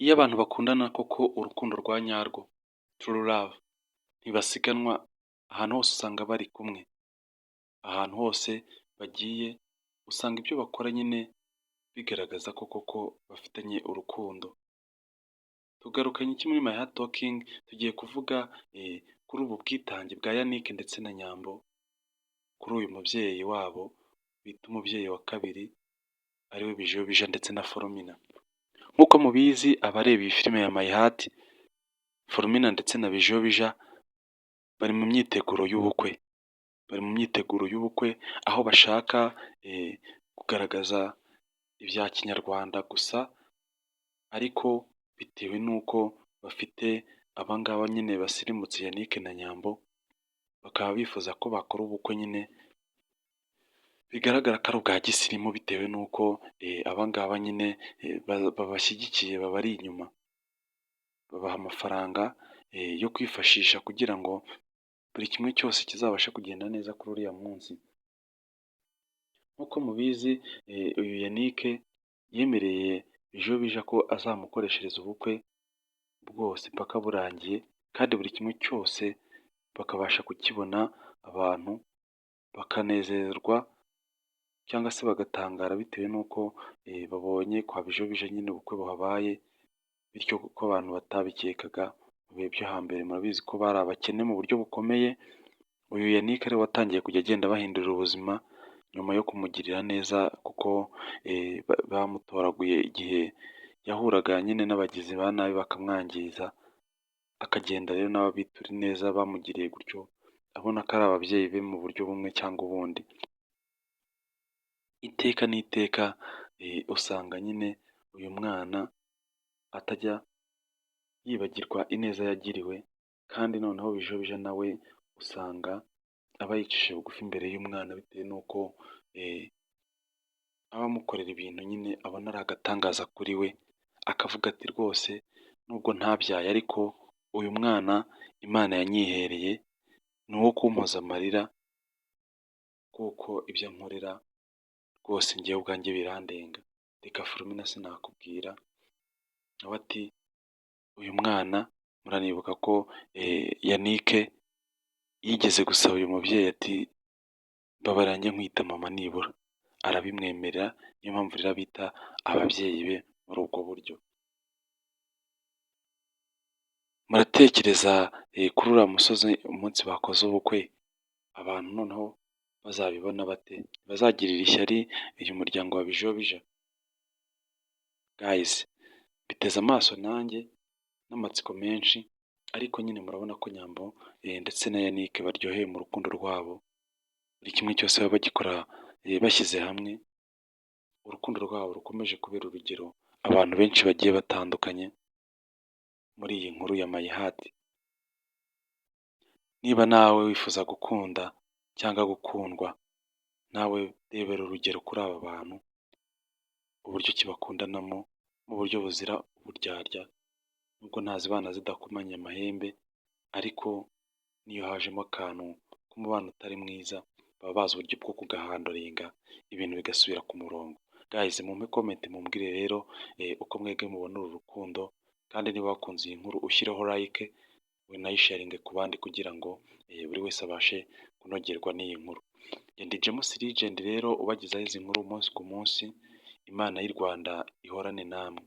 Iyo abantu bakundana koko urukundo rwa nyarwo, true love, ntibasiganwa, ahantu hose usanga bari kumwe, ahantu hose bagiye usanga ibyo bakora nyine bigaragaza ko koko bafitanye urukundo. Tugarukanye iki muri My Heart Talking? Tugiye kuvuga kuri ubu bwitange bwa Yannick ndetse na Nyambo, kuri uyu mubyeyi wabo bita umubyeyi wa kabiri, ariwe Bijiyobija ndetse na Foromina. Nk'uko mubizi, abareba iyi filime ya My Heart, Foromina ndetse na Bijiyobija bari mu myiteguro y'ubukwe, bari mu myiteguro y'ubukwe aho bashaka kugaragaza ibya kinyarwanda gusa, ariko bitewe n'uko bafite abangaba nyine basirimutse, Yannick na Nyambo, bakaba bifuza ko bakora ubukwe nyine bigaragara ko ari ubwa gisirimu, bitewe n'uko abangaba nyine babashyigikiye, babari inyuma, babaha amafaranga yo kwifashisha kugira ngo buri kimwe cyose kizabashe kugenda neza kuri uriya munsi. Nk'uko mubizi, uyu Yannick yemereye Bijiyobija ko azamukoreshereza ubukwe bwose paka burangiye, kandi buri kimwe cyose bakabasha kukibona, abantu bakanezerwa cyangwa se bagatangara bitewe n'uko babonye kwa Bijiyobija nyine ubukwe buhabaye, bityo kuko abantu batabikekaga mu bihe byo hambere. Murabizi ko bari abakene mu buryo bukomeye, uyu Yannick ariwe watangiye kujya agenda abahindurira ubuzima nyuma yo kumugirira neza, kuko bamutoraguye igihe yahuraga nyine n'abagizi ba nabi bakamwangiza, akagenda rero nawe abitura ineza bamugiriye gutyo, abona ko ari ababyeyi be mu buryo bumwe cyangwa ubundi. Iteka n'iteka usanga nyine uyu mwana atajya yibagirwa ineza yagiriwe, kandi noneho Bijiyobija nawe usanga aba yicishije bugufi imbere y'umwana, bitewe n'uko aba amukorera ibintu nyine abona ari agatangaza kuri we, akavuga ati: "Rwose nubwo ntabyaye, ariko uyu mwana Imana yanyihereye ni uwo kumpoza amarira, kuko ibyo ankorera rwose njyewe ubwanjye birandenga." Reka Foromina sinakubwira, nawe ati: "Uyu mwana." Muranibuka ko Yannick yigeze gusaba uyu mubyeyi ati: "Mbabarira njye nkwita mama nibura." Arabimwemerera, niyo mpamvu rero abita ababyeyi be muri ubwo buryo. Muratekereza kuri uriya musozi umunsi bakoze ubukwe, abantu noneho bazabibona bate? Bazagirira ishyari uyu muryango wa Bijiyobija? Guys, mbiteze amaso nanjye n'amatsiko menshi, ariko nyine murabona ko Nyambo ndetse na Yannick baryoheye mu rukundo rwabo, buri kimwe cyose baba bagikora bashyize hamwe, urukundo rwabo rukomeje kubera urugero abantu benshi bagiye batandukanye muri iyi nkuru ya My Heart. Niba nawe wifuza gukunda cyangwa gukundwa, nawe rebera urugero kuri aba bantu, uburyo ki bakundanamo mu buryo buzira uburyarya, nubwo ntazibana zidakomanya amahembe, ariko n'iyo hajemo akantu k'umubano utari mwiza, baba bazi uburyo bwo kugahandlinga, ibintu bigasubira ku murongo. Guys, mumpe comment, mumbwire rero uko mwebwe mubona uru rukundo, kandi niba wakunze iyi nkuru ushyireho like, unayisharinge ku bandi kugira ngo buri wese abashe kunogerwa n'iyi nkuru. Ndi James Legend rero ubagezaho izi nkuru umunsi ku munsi. Imana y'u Rwanda ihorane namwe.